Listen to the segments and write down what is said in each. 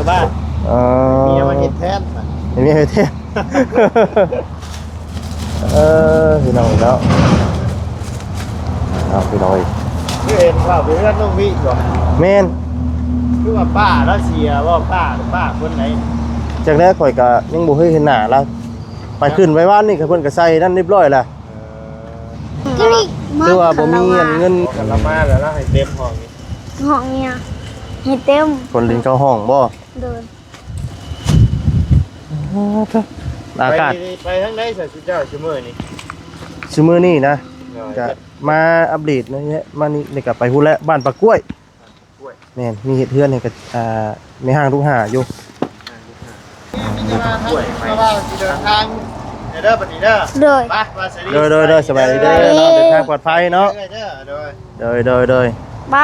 ບ້ານ ເອີ ເມຍມາເຮັດແທນ ໃຫ້ເມຍເຮັດແທນ. ເອີ ພີ່ນ້ອງເນາະ ເອົາ ພີ່ນ້ອງເອີຍ ຄືເຫັນວ່າໄປເຮືອນນ້ອງວິບໍ່? ແມ່ນ ຄືວ່າປ້າລາວເສຍບໍ່? ປ້າ ປ້າຄົນໃດ? ຈັກແລ້ວ ຂ້ອຍກະຍັງບໍ່ເຄີຍເຫັນໜ້າລາວ ໄປຂຶ້ນໄປວານນີ້ກະເພິ່ນກະໃສ່ນັ້ນຮຽບຮ້ອຍລະ ເອີ ຄືວ່າບໍ່ມີອັນເງິນ ກັນລະມາແລ້ວລາວໃຫ້ເຕັມຫ້ອງນີ້ ຫ້ອງນີ້ໃຫ້ເຕັມ ຄົນຫຼິ້ນເຂົ້າຫ້ອງບໍ່? ໂດຍ ອາ ອາກາດ ໄປ ໄປທາງໃດຊະຊຸມເຈົ້າຊຸມມື້ນີ້? ຊຸມມື້ນີ້ນະ ໂດຍ ກະມາອັບເດດເນາະ ມານີ້ ນີ້ກະໄປພຸ້ນແຫຼະ ບ້ານປາກ້ວຍ ກ້ວຍ ແມ່ນ ມີເຮັດເຮືອນໃຫ້ກັບ ອ່າ ແມ່ຮ້າງລູກຫ້າຢູ່ ແມ່ນ ມີແຕ່ວ່າທາງ ເພາະວ່າຊິເດີນທາງເດີ ບັດນີ້ເດີ ໂດຍ ໄປ ວ່າສະດີ ໂດຍ ໂດຍ ໂດຍ ສະບາຍດີເດີ ສະບາຍດີເນາະ ເດີນທາງປອດໄພເນາະ ເດີ ໂດຍ ໂດຍ ໂດຍ ໂດຍ ໄປ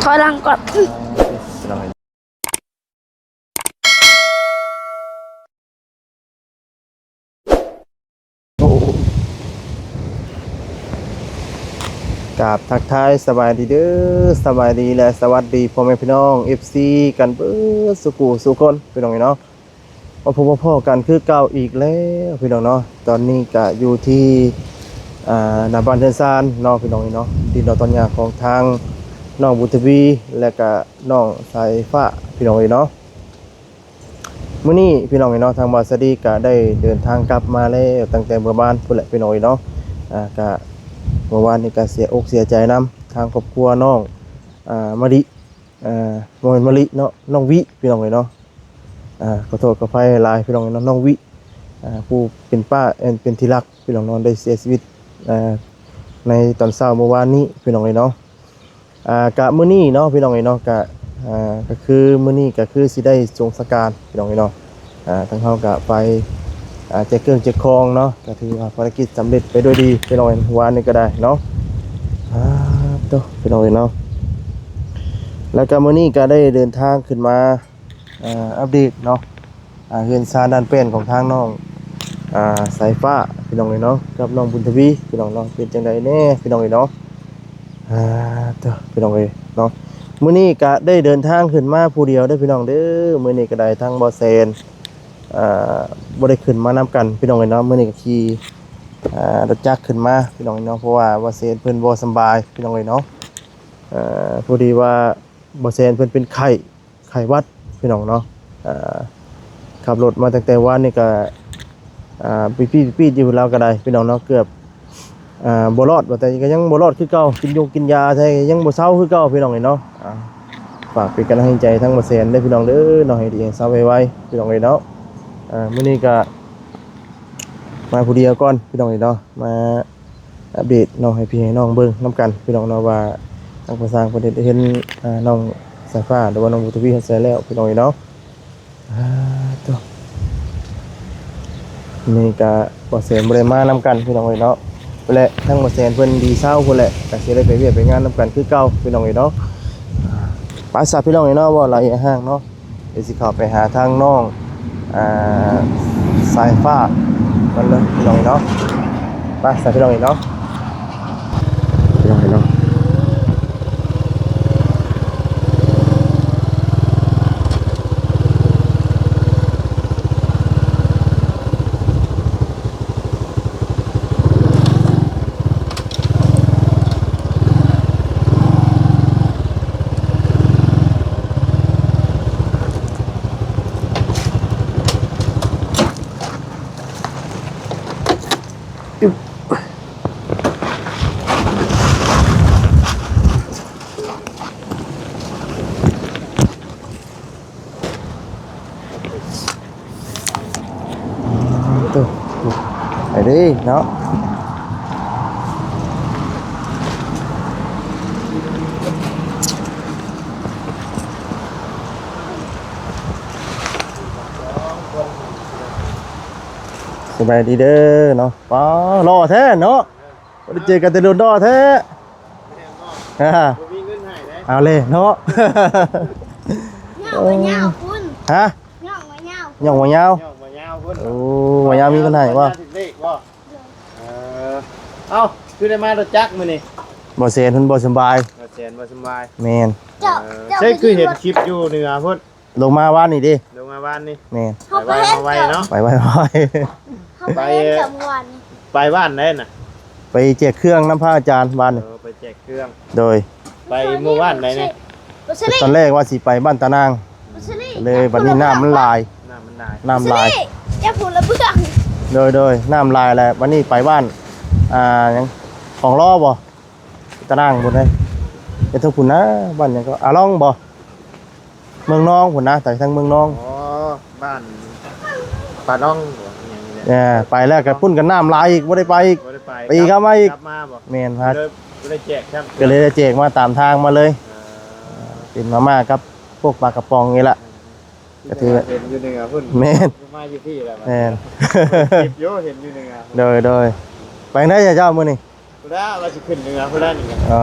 ຖອຍຫຼັງກ່ອນ. ກາບທັກທາຍສະບາຍດີເດີ ສະບາຍດີ ແລະ ສະຫວັດດີພໍ່ແມ່ພີ່ນ້ອງ ເອັຟຊີ ກັນເບິດສູ່ຜູ້ສູ່ຄົນ ພີ່ນ້ອງເອີຍເນາະ. ມາພົບມາພໍ້ກັນຄືເກົ່າອີກແລ້ວພີ່ນ້ອງເນາະ. ຕອນນີ້ກະຢູ່ທີ່ ອ່າ ໜ້າບ້ານເຮືອນຊານເນາະ ພີ່ນ້ອງເອີຍເນາະ ດິນດອນຕອນຫຍ້າຂອງທາງນ້ອງບຸນທະວີ ແລະກະນ້ອງສາຍຟ້າ ພີ່ນ້ອງເອີຍເນາະ. ມື້ນີ້ພີ່ນ້ອງເອີຍເນາະ ທາງບ່າວສາລີກະໄດ້ເດີນທາງກັບມາແລ້ວ ຕັ້ງແຕ່ເມື່ອວານພຸ້ນແຫຼະ ພີ່ນ້ອງເອີຍເນາະ. ອ່າ ກະເມື່ອວານນີ້ກະເສຍອົກເສຍໃຈນຳທາງຄອບຄົວນ້ອງ ອ່າ ມະລິ ອ່າ ບໍ່ແມ່ນມະລິເນາະ ນ້ອງວິ ພີ່ນ້ອງເອີຍເນາະ. ອ່າ ຂໍໂທດຂໍອະໄພຫຼາຍໆ ພີ່ນ້ອງເອີຍເນາະ ນ້ອງວິ ອ່າ ຜູ້ເປັນປ້າ ເປັນທີ່ຮັກ ພີ່ນ້ອງເນາະ ໄດ້ເສຍຊີວິດ ອ່າ ໃນຕອນເຊົ້າເມື່ອວານນີ້ ພີ່ນ້ອງເອີຍເນາະ. ອ່າ ກະມື້ນີ້ເນາະ ພີ່ນ້ອງເອີຍເນາະ ກະ ອ່າ ກະຄືມື້ນີ້ກະຄືຊິໄດ້ສົ່ງສະການ ພີ່ນ້ອງເອີຍເນາະ. ອ່າ ທາງເຮົາກະໄປ ອ່າ ແຈກເຄື່ອງແຈກຂອງເນາະ ກະຖືວ່າພາລະກິດສຳເລັດໄປດ້ວຍດີ ພີ່ນ້ອງເອີຍ ວານນີ້ກະໄດ້ເນາະ. ອ່າ ໂຕ ພີ່ນ້ອງເອີຍເນາະ ແລ້ວກະມື້ນີ້ກະໄດ້ເດີນທາງຂຶ້ນມາ ອ່າ ອັບເດດເນາະ ອ່າ ເຮືອນຊານດ້ານແປ້ນຂອງທາງນ້ອງ ອ່າ ສາຍຟ້າ ພີ່ນ້ອງເອີຍເນາະ ກັບນ້ອງບຸນທະວີ ພີ່ນ້ອງເນາະ. ເປັນຈັ່ງໃດແດ່ ພີ່ນ້ອງເອີຍເນາະ? ອ່າ ໂຕ ພີ່ນ້ອງເອີຍເນາະ ມື້ນີ້ກະໄດ້ເດີນທາງຂຶ້ນມາຜູ້ດຽວເດີ ພີ່ນ້ອງເດີ. ມື້ນີ້ກະໄດ້ທັງບ່າວແສນ ອ່າ ບໍ່ໄດ້ຂຶ້ນມານຳກັນ ພີ່ນ້ອງເອີຍເນາະ. ມື້ນີ້ກະຂີ່ ອ່າ ລົດຈັກຂຶ້ນມາ ພີ່ນ້ອງເອີຍເນາະ ເພາະວ່າບ່າວແສນເພິ່ນບໍ່ສະບາຍ ພີ່ນ້ອງເອີຍເນາະ. ພໍດີວ່າບ່າວແສນເພິ່ນເປັນໄຂ້ ໄຂ້ຫວັດ ພີ່ນ້ອງເນາະ. ອ່າ ຂັບລົດມາຕັ້ງແຕ່ວານນີ້ກະ ອ່າ ປີດໆຢູ່ ລາວກະໄດ້ ພີ່ນ້ອງເນາະ ເກືອບ ອ່າ ບໍ່ລອດ ວ່າແຕ່ກະຍັງບໍ່ລອດຄືເກົ່າ ກິນຢົງກິນຢາໃສ່ຍັງບໍ່ເຊົາຄືເກົ່າ ພີ່ນ້ອງເອີຍເນາະ. ອ່າ ຝາກເປັນກຳລັງໃຈທາງບ່າວແສນເດີ ພີ່ນ້ອງເດີເນາະ ໃຫ້ດີໃຫ້ເຊົາໄວໆ ພີ່ນ້ອງເອີຍເນາະ. ອ່າ ມື້ນີ້ກະມາຜູ້ດຽວກ່ອນ ພີ່ນ້ອງເອີຍເນາະ ມາ ອັບເດດເນາະ ໃຫ້ພີ່ໃຫ້ນ້ອງເບິ່ງນຳກັນ ພີ່ນ້ອງເນາະ ວ່າທາງປະຊາຊົນເພິ່ນເຮັດ ເຫັນ ອ່າ ນ້ອງສາຍຟ້າ ຫຼືວ່ານ້ອງບຸນທະວີເຮັດໃສ່ແລ້ວ ພີ່ນ້ອງເອີຍເນາະ. ອ່າ ໂຕ ນີ້ກະບ່າວແສນບໍ່ໄດ້ມານຳກັນ ພີ່ນ້ອງເອີຍເນາະ ແລະ ທາງບ່າວແສນເພິ່ນດີເຊົາພຸ້ນແຫຼະ ກະຊິໄດ້ໄປວຽກໄປງານນຳກັນຄືເກົ່າ ພີ່ນ້ອງເອີຍເນາະ. ໄປຊະ ພີ່ນ້ອງເອີຍເນາະ ເວົ້າຫຼາຍຢ່າງເນາະ. ດຽວຊິເຂົ້າໄປຫາທາງນ້ອງ ອ່າ ສາຍຟ້າກັນເລີຍ ພີ່ນ້ອງເອີຍເນາະ. ໄປຊະ ພີ່ນ້ອງເອີຍເນາະ ພີ່ນ້ອງເອີຍເນາະ. ໂອ້ ໄປເດ້ເນາະ. ສະບາຍດີເດີເນາະ. ປ້າ ຫຼໍ່ແທ້ເນາະ ບໍ່ໄດ້ເຈີກັນແຕ່ດົນ ຫຼໍ່ແທ້. ແມ່ນບໍ່? ອ່າ ບໍ່ມີເງິນໃຫ້ເດ້. ເອົາເລີຍເນາະ. ຍ່ອງບໍ່ຍາວພຸ້ນ. ຮະ? ຍ່ອງບໍ່ຍາວ. ຍ່ອງບໍ່ຍາວ. ຍ່ອງບໍ່ຍາວພຸ້ນ. ໂອ້ ບໍ່ຍາວມີເງິນໃຫ້ບໍ່? ຖືກເລກບໍ່? ເອີ ເອົ້າ ຄືໄດ້ມາລົດຈັກມື້ນີ້? ບ່າວແສນເພິ່ນບໍ່ສະບາຍ. ບ່າວ ແສນບໍ່ສຳບາຍ. ແມ່ນ. ເຈົ້າ ເອີ ເຈົ້າ ໃຊ່ຄືເຫັນຄລິບຢູ່ເໜືອພຸ້ນ. ລົງມາວານນີ້ເດ້. ລົງມາວານນີ້. ແມ່ນ. ເຮົາໄປ ໄປໄວມາໄວເນາະ. ໄປໄວມາໄວ. ເຮົາໄປ ໄປ ເຫັນກັບວານນີ້. ໄປວານໃດນະ? ໄປແຈກເຄື່ອງນຳພະອາຈານວານນີ້. ເອີ ໄປແຈກເຄື່ອງ. ໂດຍ. ໄປມື້ວານໃດນີ້? ຕອນແລກວ່າຊິໄປບ້ານຕານາງ ເລີຍບັດນີ້ນ້ຳມັນຫຼາຍ. ນ້ຳມັນຫຼາຍ. ນ້ຳຫຼາຍ. ຢ່າພູລະເບື້ອງ. ໂດຍ ໂດຍ. ນ້ຳຫຼາຍແລ້ວ ບັດນີ້ໄປບ້ານ ອ່າ ຫຍັງ ຂອງລໍບໍ່? ຕານາງພຸ້ນເດ້. ເຮັດທາງພຸ້ນນະ ບ້ານຫຍັງກໍ ອາລອງບໍ່? ເມືອງນອງພຸ້ນນະ ໄປທາງເມືອງນອງ. ອໍ ບ້ານປາລອງບໍ່ ອີຫຍັງນີ້ແຫຼະ. ເອີ ໄປແລ້ວກໍພຸ້ນກໍນ້ຳຫຼາຍອີກ ບໍ່ໄດ້ໄປອີກ. ບໍ່ໄດ້ໄປ. ໄປອີກ ກັບ ກັບມາອີກ. ກັບມາບໍ່? ແມ່ນ. ບໍ່ໄດ້ ບໍ່ໄດ້ແຈກຊ້ຳ. ກໍເລີຍໄດ້ແຈກມາຕາມທາງມາເລີຍ. ເອີ ເປັນມາມ່າກັບພວກປາກະປ໋ອງນີ້ລະ. ກໍຖືວ່າເຫັນຢູ່ເໜືອພຸ້ນ. ແມ່ນ. ມາຢູ່ພີ້ແລ້ວ. ແມ່ນ. ເກັບຢູ່ ເຫັນຢູ່ເໜືອ. ໂດຍ ໂດຍ. ໄປທາງໃດເຈົ້າມື້ນີ້? ພຸ້ນລະ ວ່າຊິຂຶ້ນເໜືອພຸ້ນລະນີ້. ອໍ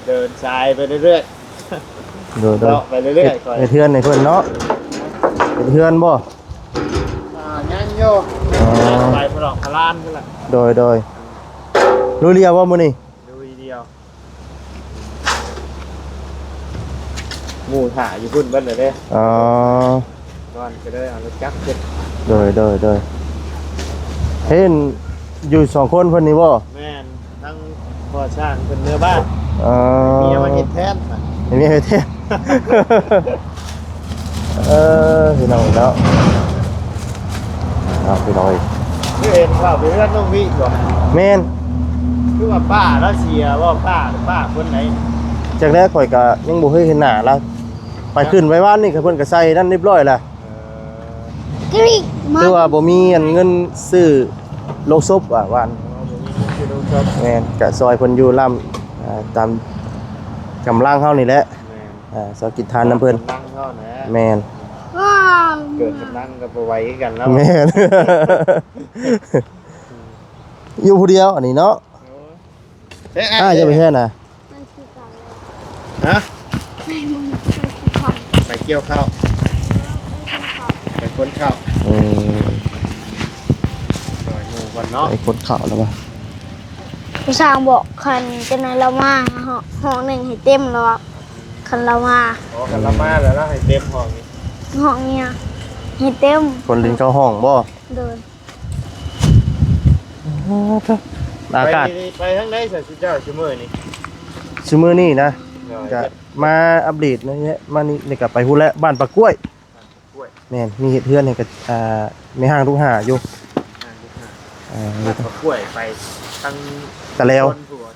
ເດີນສາຍໄປເລື້ອຍໆ. ໂດຍ ໂດຍ. ເລາະໄປເລື້ອຍໆ. ເຮັດ ຂ້ອຍ ເຮັດເຮືອນໃຫ້ເພິ່ນເນາະ. ເຮັດເຮືອນບໍ່? ອ່າ ຍັງຢູ່. ອໍ ໄປພະຫຼອກພະລານພຸ້ນລະ. ໂດຍ ໂດຍ. ລຸຍດຽວບໍ່ມື້ນີ້? ລຸຍດຽວ. ໝູ່ຖ້າຢູ່ພຸ້ນເບິດແລ້ວເດ້. ອໍ ກ່ອນກໍເລີຍເອົາລົດຈັກຂຶ້ນ. ໂດຍ ໂດຍ ໂດຍ. ເຫັນຢູ່ສອງຄົນເພິ່ນນີ້ບໍ່? ແມ່ນ. ທັງພໍ່ຊ່າງເພິ່ນເມືອບ້ານ. ອໍ ເມຍມາເຮັດແທນ. ໃຫ້ເມຍເຮັດແທນ. ເອີ ພີ່ນ້ອງເນາະ ເນາະ ພີ່ນ້ອງເອີຍ. ຄືເຫັນເຂົ້າໄປເຮືອນນ້ອງວິບໍ່? ແມ່ນ. ຄືວ່າປ້າລາວເສຍບໍ່? ປ້າ ປ້າຄົນໃດ? ຈັກແລ້ວ ຂ້ອຍກະຍັງບໍ່ເຄີຍເຫັນໜ້າລາວ. ໄປຂຶ້ນໄປວານນີ້ ເພິ່ນກະໃສ່ນັ້ນຮຽບຮ້ອຍລະ. ເອີ ຄືວ່າບໍ່ມີອັນເງິນຊື້ໂລງສົບວ່າວານ. ອໍ ບໍ່ມີເງິນຊື້ໂລງສົບ. ແມ່ນ. ກະຊ່ອຍເພິ່ນຢູ່ລຳ ອ່າ ຕາມກຳລັງເຮົານີ້ແຫຼະ. ແມ່ນ. ອ່າ ຊອກກິນທານນຳເພິ່ນ. ກຳລັງເຮົາແຫຼະ. ແມ່ນ. ເກີດກຳລັງກໍບໍ່ໄຫວຄືກັນແລ້ວ. ແມ່ນ. ຢູ່ຜູ້ດຽວອັນນີ້ເນາະ. ໂອ້ຍ. ອ້າຍຈະໄປແທ້ນະ? ຮະ? ໄປກ່ຽວເຂົ້າ. ໄປຂົນເຂົ້າ. ອືມ. ຊ່ອຍໝູ່ກ່ອນເນາະ. ໄປຂົນເຂົ້າແລ້ວວ່າ ຜູ້ຊ່າງບອກ ຄັນຈັກໜ້ອຍລາວມາ ຫ້ອງ ຫ້ອງໜຶ່ງໃຫ້ເຕັມລະວ່າ ຄັນລາວມາ. ອໍ ຄັນລາວມາແລ້ວລະໃຫ້ເຕັມຫ້ອງນີ້. ຫ້ອງນີ້ນະ ໃຫ້ເຕັມ. ຄົນຫຼິ້ນເຂົ້າຫ້ອງບໍ່? ໂດຍ. ອາກາດ ໄປ ໄປທາງໃດຊະຊຸມເຈົ້າຊຸມື້ນີ້? ຊຸມື້ນີ້ນະ ໂດຍ ກະມາອັບເດດນະ ມານີ້ ນີ້ກະໄປພຸ້ນແຫຼະ ບ້ານປາກ້ວຍ. ບ້ານປາກ້ວຍ. ແມ່ນ. ມີເຮັດເຮືອນໃຫ້ກັບ ອ່າ ແມ່ຮ້າງລູກຫ້າຢູ່. ແມ່ຮ້າງລູກຫ້າ. ອ່າ ບ້ານປາກ້ວຍໄປທາງຕະແລວ.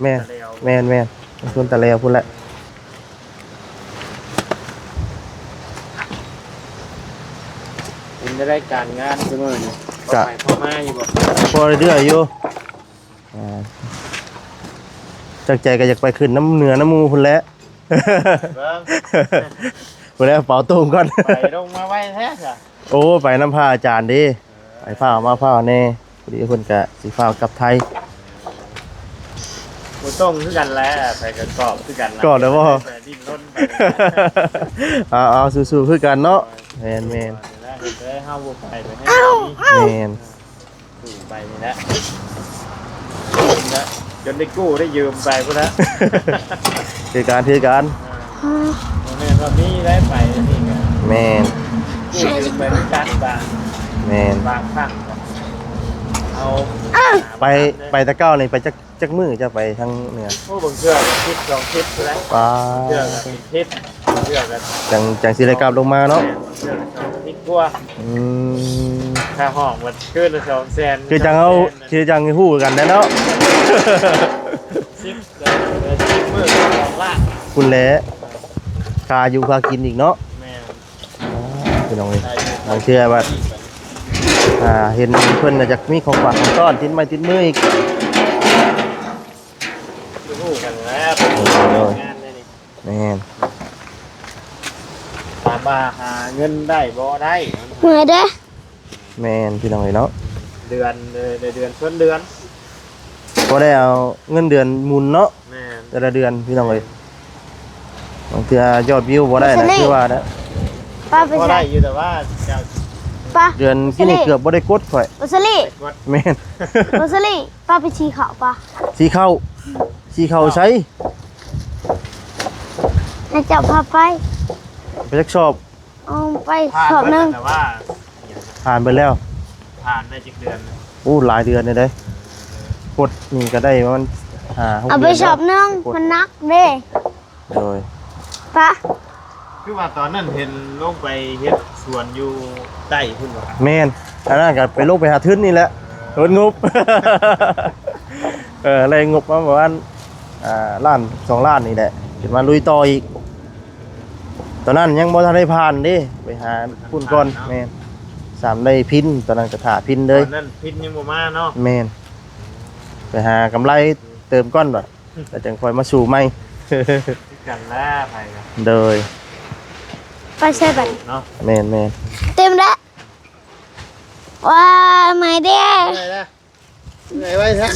ແມ່ນ ຕະແລວ. ແມ່ນໆ ຊົນຕະແລວພຸ້ນແຫຼະ. ເປັນໄດ້ການງານຊຸມື້ນີ້ ກະ ພໍໄປພໍມາຢູ່ບໍ່? ພໍເລື້ອຍໆຢູ່. ອ່າ ຈັກໃຈກໍຢາກໄປຂຶ້ນນຳເໜືອນຳໝູ່ພຸ້ນແຫຼະ. ເບິ່ງ ພຸ້ນແຫຼະ ເປົ່າຕຸ່ມກ່ອນ. ໄປລົງມາໄວແທ້ຊະ. ໂອ້ ໄປນຳພະອາຈານເດ້. ໄປຟ້າວມາຟ້າວແດ່ ພໍດີເພິ່ນກະຊິຟ້າວກັບໄທ. ບໍ່ຕົງຄືກັນແຫຼະ ໄປກໍກອບຄືກັນ ກອບແລ້ວບໍ່? ໄປດິ້ນລົນໄປ. ເອົາໆ ສູ້ໆຄືກັນເນາະ. ໂດຍ. ແມ່ນໆ ເຮັດໃຫ້ເຮົາບໍ່ໄປ ໄປໃຫ້ ແມ່ນ ໄປນີ້ແຫຼະ ຈົນໄດ້ກູ້ໄດ້ຢືມໄປພຸ້ນແຫຼະ. ຄືກັນ ຄືກັນ. ອ່າ ບໍ່ແມ່ນວ່າມີໄດ້ໄປນີ້ກະ ແມ່ນ ກູ້ຢືມໄປຄືກັນບາງ ແມ່ນ ບາງຄັ້ງກໍເອົາ ໄປ ໄປແຕ່ເກົ່ານີ້ໄປຈັກ ຈັກມື້ເຈົ້າໄປທາງເໜືອ? ໂອ້ ບາງເທື່ອກໍທິດສອງທິດພຸ້ນແຫຼະ. ປາ ບາງເທື່ອກໍເປັນທິດ ບາງເທື່ອກໍ ຈັ່ງ ຈັ່ງຊິໄດ້ກັບລົງມາເນາະ. ແມ່ນ ບາງເທື່ອກໍສອງທິດກວ່າ. ອືມ. ຄ່າຫ້ອງມັນຄືລະສອງແສນ ຄືຈັ່ງເຮົາ ສອງແສນ ຄືຈັ່ງຮູ້ກັນແຫຼະເນາະ. ສິບ ເອີ ສິບມື້ສອງລ້ານ ພຸ້ນແຫຼະ ຄ່າຢູ່ຄ່າກິນອີກເນາະ. ແມ່ນ. ພີ່ນ້ອງເອີຍ ບາງເທື່ອວ່າ ອ່າ ເຫັນເພິ່ນກໍຢາກມີຂອງຝາກຂອງຕ້ອນ ຕິດໄມ້ຕິດມືອີກ. ຮູ້ກັນແລ້ວ ໂດຍ ງານນີ້ ແມ່ນ ຖາມວ່າຫາເງິນໄດ້ບໍ່? ໄດ້ ເມື່ອຍເດ້. ແມ່ນ ພີ່ນ້ອງເອີຍເນາະ ເດືອນ ເອີ ໄດ້ເດືອນຊົນເດືອນ ພໍໄດ້ເອົາເງິນເດືອນໝູນເນາະ. ແມ່ນ ແຕ່ລະເດືອນພີ່ນ້ອງເອີຍ ບາງເທື່ອຍອດວິວບໍ່ໄດ້ນະ ຄືວ່ານະ ປ້າໄປ ພໍໄດ້ຢູ່ ແຕ່ວ່າເຈົ້າ ປ້າ ເດືອນກີ້ນີ້ເກືອບບໍ່ໄດ້ກົດຂ້ອຍ ໂອສະລີ ແມ່ນ ໂອສະລີ ປ້າໄປຊີເຂົ້າ ປ້າ ຊີເຂົ້າ ຊີເຂົ້າໃສ? ໃຫ້ເຈົ້າພາໄປ ໄປຈັກສອບ? ເອົາໄປສອບໜຶ່ງ. ຜ່ານເບິດແລ້ວ ແຕ່ວ່າ ຜ່ານໄປແລ້ວ. ຜ່ານໄດ້ຈັກເດືອນ? ໂອ້ ຫຼາຍເດືອນເດ້. ກົດນີ້ກໍໄດ້ປະມານຫ້າຫົກເດືອນແລ້ວ. ເອົາໄປສອບໜຶ່ງ ກົດ ມັນໜັກເດ້. ໂດຍ ປະ ຄືວ່າຕອນນັ້ນເຫັນລົງໄປເຮັດສວນຢູ່ໃຕ້ພຸ້ນບໍ່? ແມ່ນ ອັນນັ້ນກໍໄປລົງໄປຫາທຶນນີ້ແຫຼະ ເອີ ເງິນງົບ ເອີ ໄດ້ງົບມາປະມານ ອ່າ ລ້ານສອງລ້ານນີ້ແຫຼະ ຂຶ້ນມາລຸຍຕໍ່ອີກ. ຕອນນັ້ນຍັງບໍ່ທັນໄດ້ຜ່ານເດ້ ໄປຫາພຸ້ນກ່ອນ. ແມ່ນ ສາມໄດ້ພິນ ຕອນນັ້ນກໍຖ້າພິນເລີຍ. ຕອນນັ້ນພິນຍັງບໍ່ມາເນາະ. ແມ່ນ ໄປຫາກຳໄລເຕີມກ່ອນວ່າ ແລ້ວຈັ່ງຄ່ອຍມາສູ່ໃໝ່ ຄືກັນແຫຼະ ໃຜກໍ ໂດຍ ໄປໃສບັດນີ້ເນາະ. ແມ່ນໆ ເຕັມແລ້ວ. ວ້າ ເມື່ອຍເດ້ ເມື່ອຍແລ້ວ ເມື່ອຍໄວແທ້.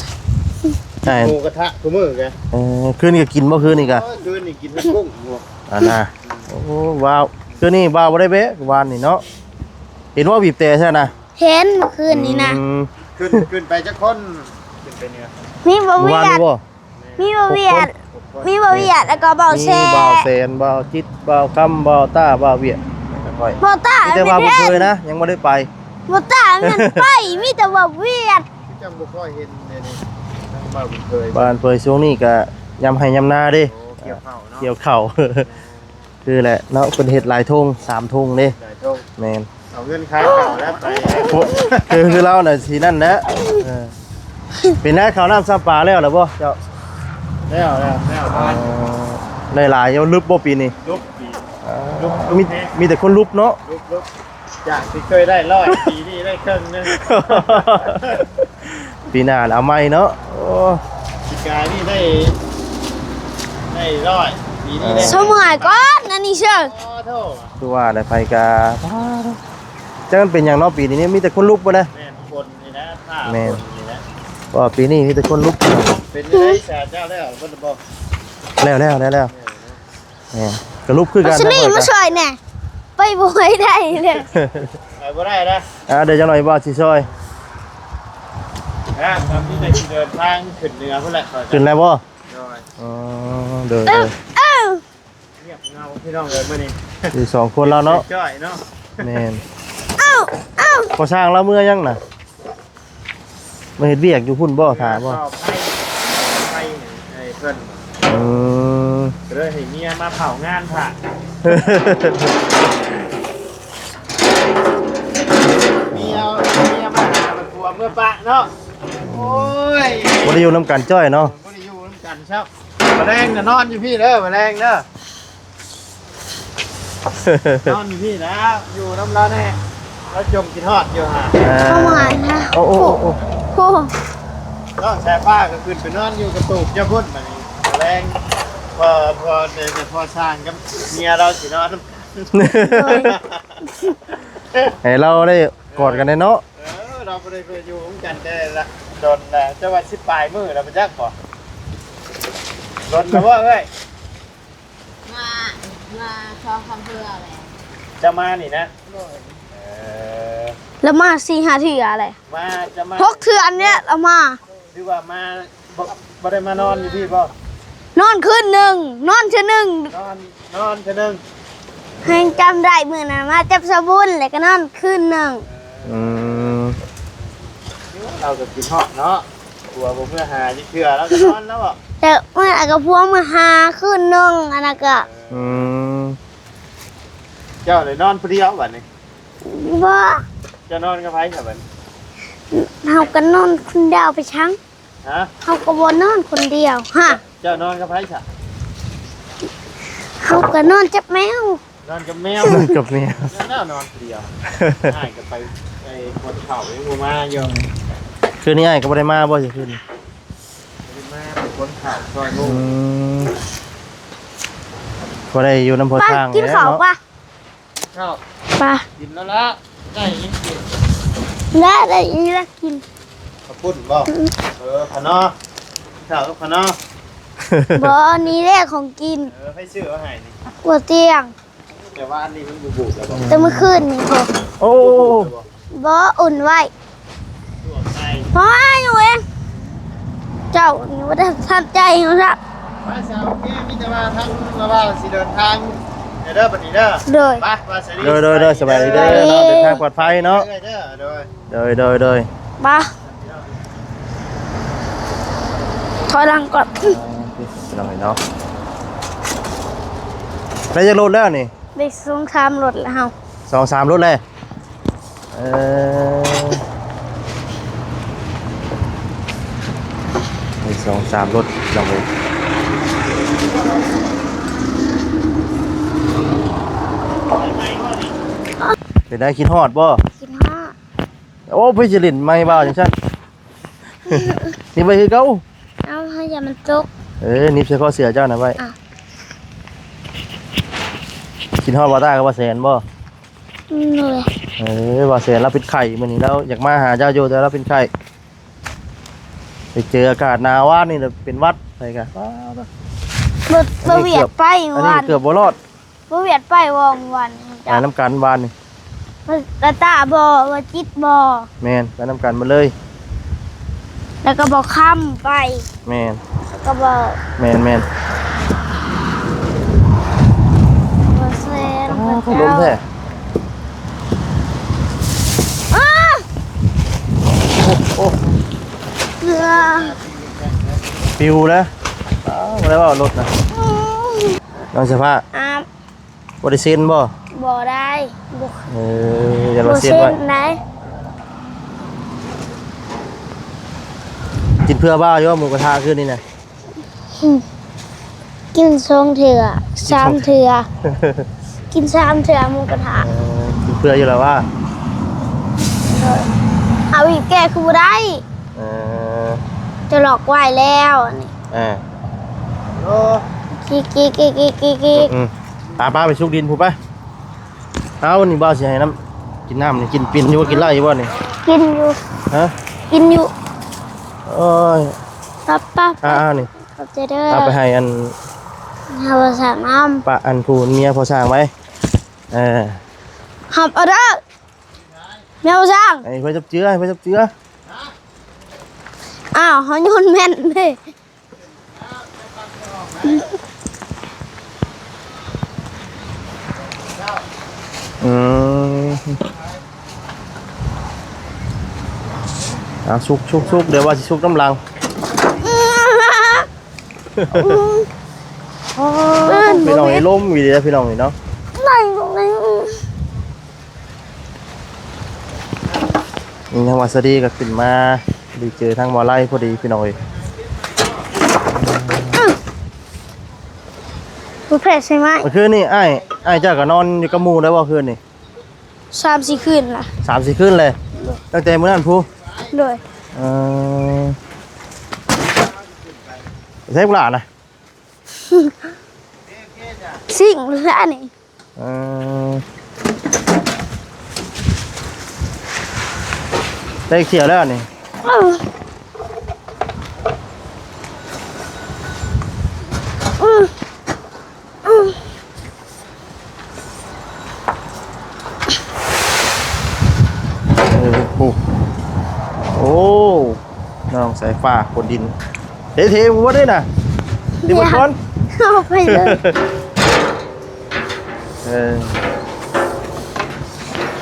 ໃຊ່ ໝູກະທະທຸມື້ກະ ເອີ ຄືນນີ້ກໍກິນບໍ່? ຄືນນີ້ກະ ໂອ້ຍ ຄືນນີ້ກິນແຕ່ກຸ້ງ. ອັນນ່າ ໂອ້ ວ້າວ ຄືນນີ້ບ່າວບໍ່ໄດ້ແວະວານນີ້ເນາະ. ເຫັນວ່າບີບແຕໃຊ່ນະ? ເຫັນເມື່ອຄືນນີ້ນະ. ອືມ ຂຶ້ນ ຂຶ້ນໄປຈັກຄົນ? ຂຶ້ນໄປເໜືອ ມີບໍ່ວຽດ? ມີບໍ່ວຽດ? ມີບໍ່ວຽດ ແລ້ວກໍບ່າວແຊ ມີບ່າວແຊນ ບ່າວຈິດ ບ່າວຄຳ ບ່າວຕ້າ ບ່າວວຽດ ແລ້ວກໍຂ້ອຍ. ບ່າວຕ້າ ມີແຕ່ບ່າວບຸນເຄີຍນະ ຍັງບໍ່ໄດ້ໄປ. ບ່າວຕ້າມັນໄປ ມີແຕ່ບ່າວວຽດ. ຈັ່ງບໍ່ຄ່ອຍເຫັນເດນີ້ ທາງບ່າວບຸນເຄີຍ. ບ່າວບຸນເຄີຍຊ່ວງນີ້ກະຍາມໄຮ່ຍາມນາເດ້. ໂອ້ ກ່ຽວເຂົ້າເນາະ ກ່ຽວເຂົ້າ. ຄືແຫຼະເນາະ ເພິ່ນເຮັດຫຼາຍທົ່ງ ສາມທົ່ງເດ້. ຫຼາຍທົ່ງ ແມ່ນ ເອົາເງິນຂາຍເຂົ້າແລ້ວໄປ. ໂອ້ ຄື ຄືລາວນະຊິນັ້ນແຫຼະ. ເອີ ເປັນໄງ ເຂົ້ານ້ຳຊຳປາແລ້ວລະບໍ່ເຈົ້າ? ແລ້ວ ແລ້ວ ແລ້ວ. ອໍ ໄດ້ຫຼາຍຢູ່ ຫຼຸບບໍ່ປີນີ້? ຫຼຸບປີ ອ່າ ຫຼຸບ ຫຼຸບ ມີ ແຮງ ມີແຕ່ຄົນຫຼຸບເນາະ. ຫຼຸບ ຫຼຸບ ຈາກທີ່ເຄີຍໄດ້ຮ້ອຍ ປີນີ້ໄດ້ເຄິ່ງໜຶ່ງ. ປີໜ້າເອົາໃໝ່ເນາະ. ໂອ້ ປີກາຍນີ້ໄດ້ ໄດ້ຮ້ອຍ ປີນີ້ໄດ້ ເອີ ສະເໝືອຍກ່ອນອັນນີ້ເຊີ. ໂອ້ໂທ ຄືວ່າແຫຼະ ໃຜກະ ຈັກມັນເປັນຫຍັງເນາະ ປີນີ້ມີແຕ່ຄົນຫຼຸບບໍ່ນະ. ແມ່ນ ຄົນນີ້ນະ ຖ້າ ແມ່ນ ຄົນນີ້ນະ ເພາະວ່າປີນີ້ມີແຕ່ຄົນຫຼຸບ. ເປັນຈັ່ງໃດສາເຈົ້າແລ້ວເບິດບໍ່? ແລ້ວ ແລ້ວ ແລ້ວ ແລ້ວ. ແມ່ນ ກະຫຼຸບຄືກັນ. ມາຊ່ວຍແດ່ ໄປບໍ່ໄດ້ເລີຍ ໄປບໍ່ໄດ້ນະ. ອ່າ ດຽວຈັກໜ່ອຍບ່າວຊິຊ່ອຍນະ. ມີແຕ່ຊິເດີນທາງຂຶ້ນເໜືອພຸ້ນແຫຼະ. ຂຶ້ນແລ້ວບໍ່? ໂດຍ ອໍ ໂດຍ ເອີ ໂດຍ ເອີ ງຽບເຫງົາພີ່ນ້ອງເອີຍມື້ນີ້ ມີສອງຄົນແລ້ວເນາະ. ຈ້ອຍເນາະ. ແມ່ນ ເອີ ເອີ ພໍ່ຊ່າງລາວເມືອຍັງນະ? ມາເຮັດວຽກຢູ່ພຸ້ນບໍ່ ຖ້າບໍ່ ໄຟ ໄຟໃຫ້ເພິ່ນ. ອືມ ເລີຍໃຫ້ເມຍມາເຝົ້າງານພະ ເມຍ ເມຍມາຫາ ຜົວເມືອປະເນາະ. ໂອ້ຍ ບໍ່ໄດ້ຢູ່ນຳກັນຈ້ອຍເນາະ ບໍ່ໄດ້ຢູ່ນຳກັນຊ້ຳ. ມື້ແລງນະນອນຢູ່ພີ້ເດີ ມື້ແລງເດີ. ນອນຢູ່ພີ້ແລ້ວ ຢູ່ນຳລາວແນ່ ລາວຈົ່ມຄິດຮອດຢູ່ຫາ. ອ່າ ເອົາມານະ ໂອ້ ໂອ້ ໂອ້ ໂອ້ ໂອ້ ນ້ອງສາຍຟ້າກໍຂຶ້ນໄປນອນຢູ່ກະຕູບເຈົ້າພຸ້ນ. ບາດນີ້ແລງ ພໍ ພໍໄດ້ ພໍຊ່າງກັບເມຍລາວຊິນອນນຳກັນ ໂດຍ ໃຫ້ລາວໄດ້ກອດກັນແດ່ເນາະ. ເອີ ລາວບໍ່ໄດ້ຢູ່ນຳກັນແຕ່ລະດົນແລ້ວ ຈະວ່າສິບປາຍມື້ແລ້ວບໍ່ຈັກບໍ່. ດົນແລ້ວບໍ່ເອີຍ? ມາ ມາສອງສາມເທື່ອແລ້ວ. ຈະມານີ້ນະ? ໂດຍ ເອີ ລາວມາສີ່ຫ້າເທື່ອແລ້ວ. ມາ ຈະມາຫົກເທື່ອນີ້ລາວມາ. ຄືວ່າມາ ບໍ່ ບໍ່ໄດ້ມານອນຢູ່ພີ້ບໍ່? ນອນຄືນໜຶ່ງ ນອນເທື່ອໜຶ່ງ ນອນ ນອນເທື່ອໜຶ່ງ. ແຮງຈຳໄດ້ ມື້ນັ້ນມາຈັບສາບຸນ ແລ້ວກໍນອນຄືນໜຶ່ງ. ອືມ ລາວກໍຄິດຮອດເນາະ ຜົວບໍ່ເມືອຫາຈັກເທື່ອ ລາວກໍນອນແລ້ວບໍ່? ແຕ່ເມື່ອນັ້ນກໍຜົວມາຫາຄືນໜຶ່ງ ອັນນັ້ນກໍ. ອືມ ເຈົ້າໄດ້ນອນຜູ້ດຽວບັດນີ້? ບໍ່ ເຈົ້ານອນກັບໃຜຊະບັດນີ້? ເຮົາກໍນອນຄົນດຽວໄປຊັງ. ຮະ? ເຮົາກໍບໍ່ນອນຄົນດຽວ. ຮະ? ເຈົ້ານອນກັບໃຜຊະ? ເຮົາກໍນອນກັບແມວ. ນອນກັບແມວ ກັບແມວ ແລ້ວນອນຜູ້ດຽວ. ອ້າຍກໍໄປ ໄປຂົນເຂົ້າຍັງບໍ່ມາຢູ່. ຄືນນີ້ອ້າຍກໍບໍ່ໄດ້ມາບໍ່? ຄືນນີ້ບໍ່ໄດ້ມາ ໄປຂົນເຂົ້າຊ່ອຍໝູ່. ອືມ ບໍ່ໄດ້ຢູ່ນຳພໍ່ ໄປ ຊ່າງ ກິນເຂົ້າ ແລ້ວເນາະ ປະ. ເຂົ້າ ໄປ ກິນແລ້ວລະ ໄດ້ຫຍັງກິນ? ໄດ້ ໄດ້ອີ່ແລ້ວກິນ. ເຂົ້າປຸ້ນບໍ່? ອືມ ເອີ ຂະໜໍ ເຂົ້າກັບຂະໜໍ. ບໍ່ ອັນນີ້ແຫຼະຂອງກິນ. ເອີ ໃຜຊື້ມາໃຫ້ນີ້? ບໍ່ຕຽງ. ແຕ່ວ່າອັນນີ້ມັນບູບໆແລ້ວບໍ່? ແຕ່ມື້ຄືນນີ້ພຸ້ນ. ໂອ້ ບໍ່ ອຸ່ນໄວ້. ເພາະວ່າຢູ່ເອງ ເຈົ້ານີ້ບໍ່ໄດ້ທັນໃຈເຮົາຊ້ຳ. ໄປຊະ ໂອເຄ ມີແຕ່ວ່າທາງລະຫວ່າງຊິເດີນທາງເດີ ບັດນີ້ເດີ ໂດຍ ໄປ ວ່າສະດີ ໂດຍ ໂດຍ ໂດຍ ສະບາຍດີເດີ ສະບາຍດີເນາະ ເດີນທາງປອດໄພເນາະ ເດີ ໂດຍ ໂດຍ ໂດຍ ມາ ຖອຍຫຼັງກ່ອນ ພີ່ນ້ອງເນາະ ໄດ້ຈັກລົດແລ້ວນີ້? ໄດ້ສອງສາມລົດແລ້ວ ສອງສາມລົດແລ້ວ ເອີ ມີສອງສາມລົດ ພີ່ນ້ອງເອີຍ ເປັນໃດ ຄິດຮອດບໍ່? ຄິດຮອດ ໂອ້ ເພິ່ນຊິຫຼິ້ນໄມ້ບ່າວຈັ່ງຊັ້ນ ນີ້ໄວ້ຄືເກົ່າ ເອົາ ໃຫ້ຢ່າມັນຕົກ ເອີ ໜີບໃສ່ຄໍເສື້ອເຈົ້ານະໄວ້ ອ່ະ ຄິດຮອດບ່າວຕາກັບບ່າວແສນບໍ່? ໂດຍ ເອີ ບ່າວແສນລາວເປັນໄຂ້ ມື້ນີ້ລາວຢາກມາຫາເຈົ້າຢູ່ ແຕ່ລາວເປັນໄຂ້ ໄປເຈີອາກາດໜາວ ວານນີ້ລະເປັນຫວັດ ໄປກະ ບໍ່ ບໍ່ວຽກໄປ ອັນນີ້ເກືອບບໍ່ລອດ ບໍ່ວຽກໄປບໍ່ ວານນີ້ ໄປນຳກັນວານນີ້ ລາຕາບໍ່ ວ່າຈິດບໍ່ ແມ່ນ ໄປນຳກັນໝົດເລີຍ ແລ້ວກໍບໍ່ຄຳໄປ ແມ່ນ ແລ້ວກໍບໍ່ ແມ່ນໆ ບໍ່ແຊນ ອ້າວ ລົມແທ້ ອ້າ ໂອ້ ໂອ້ ເກືອບ ປິວແລ້ວ ອ້າວ ບໍ່ໄດ້ເວົ້າລົດນະ ອືມ ນ້ອງສະພາ ອາ ບໍ່ໄດ້ເຊັນບໍ່? ບໍ່ໄດ້ ບໍ່ ເອີ ຢ່າວ່າເຊັນໄວ້ ບໍ່ເຊັນໄດ້ ກິນເພື່ອບ່າວຢູ່ບໍ່ໝູກະທະຄືນນີ້ນະ? ກິນສອງເທື່ອ ສາມເທື່ອ ກິນສາມເທື່ອໝູກະທະ ເອີ ກິນເພື່ອຢູ່ແລ້ວວ່າ ເອົາອີກແກ້ຄືບໍ່ໄດ້ ເອີ ຈະຫຼອກໄວ້ແລ້ວນີ້ ເອີ ໂອ້ ກິກໆ ອືມ ປາ ປາ ໄປສຸກດິນພຸ້ນໄປ ເອົາ ນີ້ບ່າວຊິໃຫ້ນ້ຳ ກິນນ້ຳນີ້ ກິນເປັນຢູ່ບໍ່? ກິນໄດ້ຢູ່ບໍ່ນີ້? ກິນຢູ່ ຮະ? ກິນຢູ່ ໂອ້ຍ ປັບ ປັບ ອ່າ ນີ້ ຂອບໃຈເດີ ເອົາໄປໃຫ້ອັນ ໃຫ້ພໍ່ຊ່າງນຳ ປະອັນຜູ້ເມຍພໍ່ຊ່າງໄວ້ ເອີ ຮັບເອົາເດີ ແມວຊ່າງ ໃຫ້ເພິ່ນຈັບເຈືອ ໃຫ້ເພິ່ນຈັບເຈືອ ອ້າວ ເຮົາໂຍນແມ່ນເດ້. ອືມ ອ່າ ສຸກໆໆ ດຽວວ່າຊິສຸກນຳຫຼັງ ອືມ ພີ່ນ້ອງເອີຍ ລົມອີ່ຫຼີເດ້ ພີ່ນ້ອງເອີຍເນາະ ໄດ້ ໄດ້ ນີ້ທາງວ່າສະດີກໍຂຶ້ນມາ ໄດ້ເຈີທາງບໍ່ໄລພໍດີພີ່ນ້ອງເອີຍ ບໍ່ແພ້ໃຊ່ໄໝ? ເມື່ອຄືນນີ້ອ້າຍ ອ້າຍເຈົ້າກໍນອນຢູ່ກັບໝູ່ໄດ້ບໍ່ຄືນນີ້? ສາມສີ່ຄືນລະ ສາມສີ່ຄືນເລີຍ ຕັ້ງແຕ່ມື້ນັ້ນພຸ້ນ ໂດຍ ເອີ ໃຊ້ປານະ ຊິງແລ້ວນີ້ ເອີ ໄດ້ຂຽວແລ້ວນີ້ ເອີ ອື ອື ເອີ ໂອ້ ໂອ້ ນ້ອງສາຍຟ້າຂົນດິນ ເທ ເທບໍ່ໄດ້ນະ ເທໝົດກ່ອນ ເອົາໄປເລີຍ ເອີ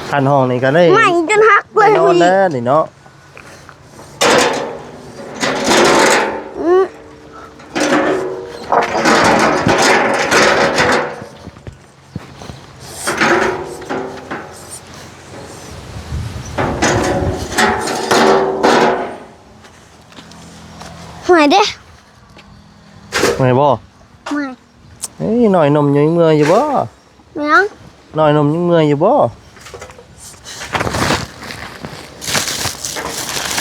ຂັ້ນຫ້ອງນີ້ກໍໄດ້ ໄໝ້ຈົນຫັກເລີຍ ໄດ້ນອນແລ້ວນີ້ເນາະ ອື ເມື່ອຍເດ້ ເມື່ອຍບໍ່? ເມື່ອຍ ເອີຍ ນ້ອຍນົມຍັງເມື່ອຍຢູ່ບໍ່? ແມ່ນຫຍັງ? ນ້ອຍນົມຍັງເມື່ອຍຢູ່ບໍ່?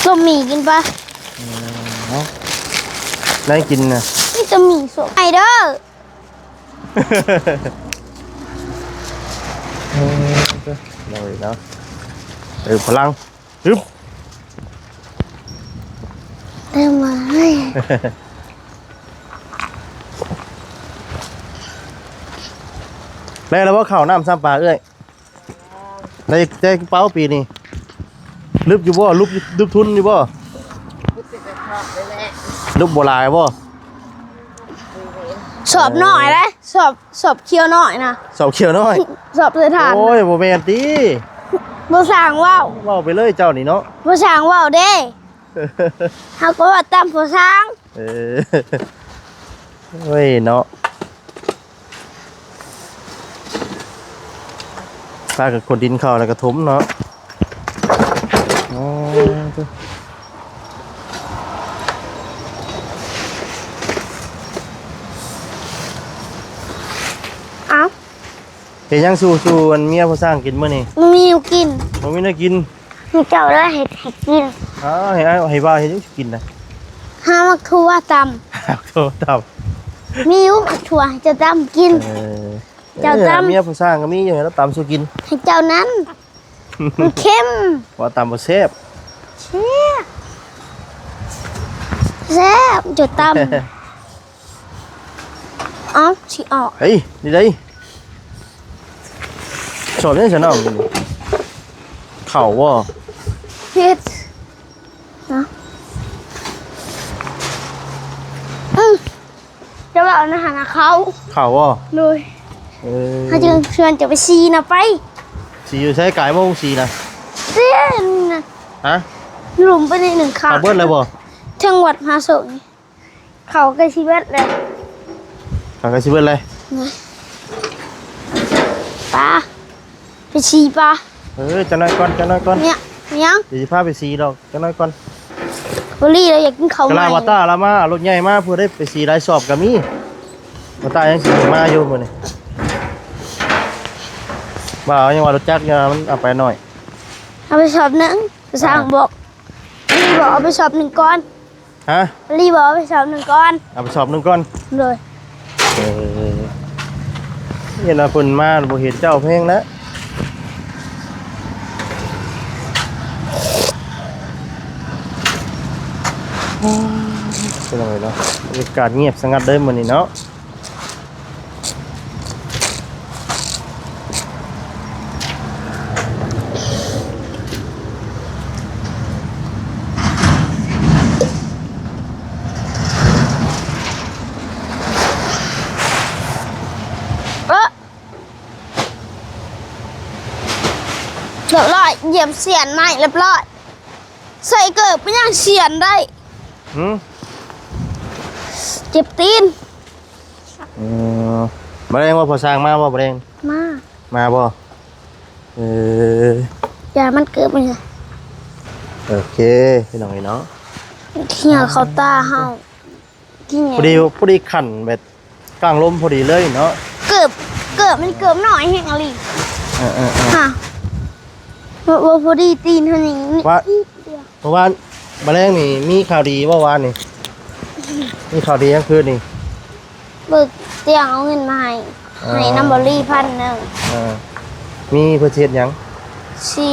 ຕົ້ມໝີ່ກິນປະ? ອືມ ເອົາ ໄດ້ກິນນະ ມີແຕ່ໝີ່ສົມ ໄອເດີ ເອີ ເດີເນາະ ເຕີມພະລັງ ຮຶບ ເຕີມມາເລີຍ ໄດ້ແລ້ວບໍ່ ເຂົ້ານ້ຳຊ້ຳປາເອື້ອຍ? ໄດ້ ໄດ້ກະເປົາປີນີ້ ລຶບຢູ່ບໍ່? ລຶບ ລຶບທຶນຢູ່ບໍ່? ລຶບບໍ່ຫຼາຍບໍ່? ສອບນ້ອຍເດ້ ສອບ ສອບຂຽວນ້ອຍນະ ສອບຂຽວນ້ອຍ ສອບໃສ່ຖ່ານ ໂອ້ຍ ບໍ່ແມ່ນຕິ ບໍ່ຊ່າງເວົ້າ ເວົ້າໄປເລີຍເຈົ້ານີ້ເນາະ ບໍ່ຊ່າງເວົ້າເດ້ ເຮົາກໍເວົ້າຕາມພາສາ ເອີ ໂອ້ຍເນາະ ພາກັນຂົນດິນເຂົ້າແລ້ວກໍຖົມເນາະ ອໍ ເອົ້າ ເຮັດຫຍັງສູ່ ສູ່ອັນເມຍຜູ້ຊ່າງກິນມື້ນີ້? ບໍ່ມີແນວກິນ ບໍ່ມີແນວກິນ ໃຫ້ເຈົ້າເດີເຮັດໃຫ້ກິນ ເອົາ ໃຫ້ ໃຫ້ບ່າວເຮັດຫຍັງຊິກິນນະ? ຫາໝາກຖົ່ວຕຳ ໝາກຖົ່ວຕຳ ມີຢູ່ໝາກຖົ່ວ ໃຫ້ເຈົ້າຕຳກິນ ເອີ ເຈົ້າຕຳ ເອີ ເມຍຜູ້ຊ່າງກໍມີຢູ່ ໃຫ້ລາວຕຳສູ່ກິນ ໃຫ້ເຈົ້ານັ້ນ ມັນເຄັມ ວ່າຕຳບໍ່ແຊບ ແຊບ ແຊບ ເຈົ້າຕຳ ເອົ້າ ຊິອອກ ເຮີ້ຍ ນີ້ໄດ ສອບຫຍັງຊະນ້ອງ? ເຂົ້າບໍ່? ເຮັດນະ ອື ຈະວ່າອັນນັ້ນຫັ້ນນະ ເຂົ້າ ເຂົ້າບໍ່? ໂດຍ ເອີ ເຮົາຈຶ່ງຊວນເຈົ້າໄປສີນະ ໄປ ສີຢູ່ໃສ? ກາຍບໍ່ ສີນະ ເດ້ນະ ຮະ? ຫຼຸມໄປນິດໜຶ່ງ ເຂົ້າເບິດແລ້ວບໍ່? ເທິງວັດມະຫາໂຊກນີ້ ເຂົ້າໃກ້ຊິເບິດແລ້ວ ເຂົ້າໃກ້ຊິເບິດແລ້ວ ນີ້ ປາ ໄປສີປາ ເອີ ຈັກໜ້ອຍກ່ອນ ຈັກໜ້ອຍກ່ອນ ເນຍ ຫຍັງ? ດຽວຊິພາໄປສີດອກ ຈັກໜ້ອຍກ່ອນ ບໍ່ລີ ລາວຢາກກິນເຂົ້າໃໝ່ ກະລາວາຕາລາວມາ ລົດໃຫຍ່ມາ ຜູ້ໃດໄປສີຫຼາຍສອບກໍມີ ວາຕາຍັງຊິມາຢູ່ມື້ນີ້ ວ່າເອົາຫຍັງວ່າ ລົດຈັກມັນເອົາໄປໜ້ອຍ ເອົາໄປສອບໜຶ່ງ ຊ່າງບອກ ນີ້ບອກເອົາໄປສອບໜຶ່ງກ່ອນ ຮະ? ລີບອກເອົາໄປສອບໜຶ່ງກ່ອນ ເອົາໄປສອບໜຶ່ງກ່ອນ ໂດຍ ເອີ ເຫັນວ່າເພິ່ນມາບໍ່ເຫັນເຈົ້າແພງແລ້ວ ເປັນຈັ່ງໃດເນາະ ບັນຍາກາດງຽບສະຫງັດເລີຍມື້ນີ້ເນາະ. ເອີ ຮຽບຮ້ອຍ ຢຽບສຽນໃໝ່ຮຽບຮ້ອຍ ໃສ່ເກີບກໍຍັງສຽນໄດ້ ຫື ເຈັບຕີນ. ເອີ ມື້ແລງວ່າພໍ່ຊ່າງມາບໍ່? ມື້ແລງມາ ມາບໍ່? ເອີ ຢ່າມັນເກີບມັນ ໂອເຄ ພີ່ນ້ອງເອີຍເນາະ ເຫື່ອເຂົ້າຕາເຮົາ ພໍດີ ພໍດີຂັ້ນແບບກາງລົມພໍດີເລີຍເນາະ ເກີບ ເກີບມັນເກີບນ້ອຍແຮງອີ່ຫຼີ ເອີໆໆ ຮະ ບໍ່ ບໍ່ພໍດີຕີນເຮົານີ້ ວ່າ ເມື່ອວານ ມາແລງນີ້ມີຂ່າວດີບໍ່ວານນີ້? ມີຂ່າວດີຫຍັງຄືນນີ້? ເບີກຕຽງເອົາເງິນມາໃຫ້ ອໍ ໃຫ້ນຳບໍລີພັນໜຶ່ງ ເອີ ມີເພິ່ນຊິເຮັດຫຍັງ? ຊິ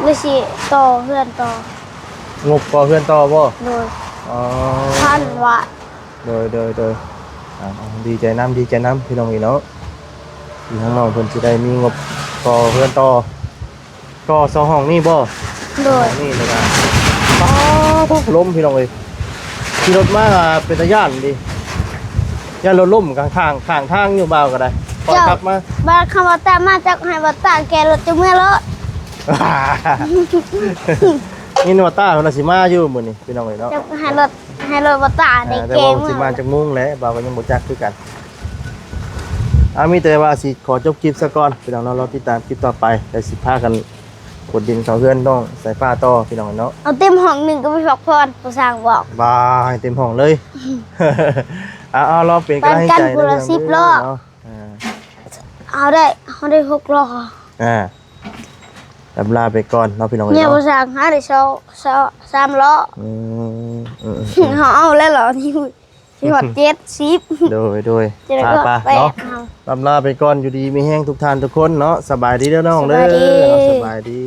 ຫຼືຊິຕໍ່ເຮືອນຕໍ່ ງົບກໍ່ເຮືອນຕໍ່ບໍ່? ໂດຍ ອໍ ພັນວາດ ໂດຍ ໂດຍ ໂດຍ ອ່າ ດີໃຈນຳ ດີໃຈນຳ ພີ່ນ້ອງເອີຍເນາະ ທີ່ທາງນ້ອງເພິ່ນຊິໄດ້ມີງົບຕໍ່ເຮືອນຕໍ່ ກໍສອງຫ້ອງນີ້ບໍ່? ໂດຍ ນີ້ລະກະ ປາໂທ້ ລົມພີ່ນ້ອງເອີຍ ຂີ່ລົດມາກະເປັນຕາຢ້ານເດ ຢ້ານລົດລົ້ມກາງທາງ ຂ້າງທາງຢູ່ ບ່າວກໍໄດ້ ເຈົ້າ ກັບມາ ບາດຄຳວ່າຕາມາ ເຈົ້າໃຫ້ບ່າວຕາແກ່ລົດເຈົ້າເມືອໂລດ ຍິນວ່າຕາເພິ່ນວ່າຊິມາຢູ່ມື້ນີ້ ພີ່ນ້ອງເອີຍເນາະ ເຈົ້າໃຫ້ລົດ ໃຫ້ລົດບ່າວຕາໄດ້ ອ່າ ແຕ່ວ່າຊິມາຈັກໂມງແຫຼະ ບ່າວກໍຍັງບໍ່ຈັກຄືກັນ ອ່າ ມີແຕ່ວ່າຊິຂໍຈົບຄລິບຊະກ່ອນ ພີ່ນ້ອງເນາະ ລໍຕິດຕາມຄລິບຕໍ່ໄປ ແລ້ວຊິພາກັນ ຂຸດດິນເຂົ້າເຮືອນນ້ອງສາຍຟ້າຕໍ່ ພີ່ນ້ອງເນາະ ເອົາເຕັມຫ້ອງໜຶ່ງກໍໄປພັກຜ່ອນ ຜູ້ຊ່າງບອກ ບາຍ ເຕັມຫ້ອງເລີຍ ເອົາ ເອົາ ລອງເປັນກຳລັງໃຈ ປານກັນຜູ້ລະສິບລໍ້ ເນາະ ອ່າ ເຮົາໄດ້ ເຮົາໄດ້ຫົກລໍ້ ອ່າ ລຳລາໄປກ່ອນເນາະ ພີ່ນ້ອງເນາະ ເນຍ ຜູ້ຊ່າງ ເຮົາໄດ້ສອງ ສອງ ສາມລໍ້ ອືມ ເຮົາເອົາແລ້ວລໍ້ນີ້ ຊິຮອດເຈັດສິບ ໂດຍ ໂດຍ ໄປ ໄປ ໄປ ເນາະ ລຳລາໄປກ່ອນ ຢູ່ດີມີແຮງທຸກທ່ານທຸກຄົນເນາະ ສະບາຍດີເດີນ້ອງເດີ ສະບາຍດີ ເອົາ ສະບາຍດີ.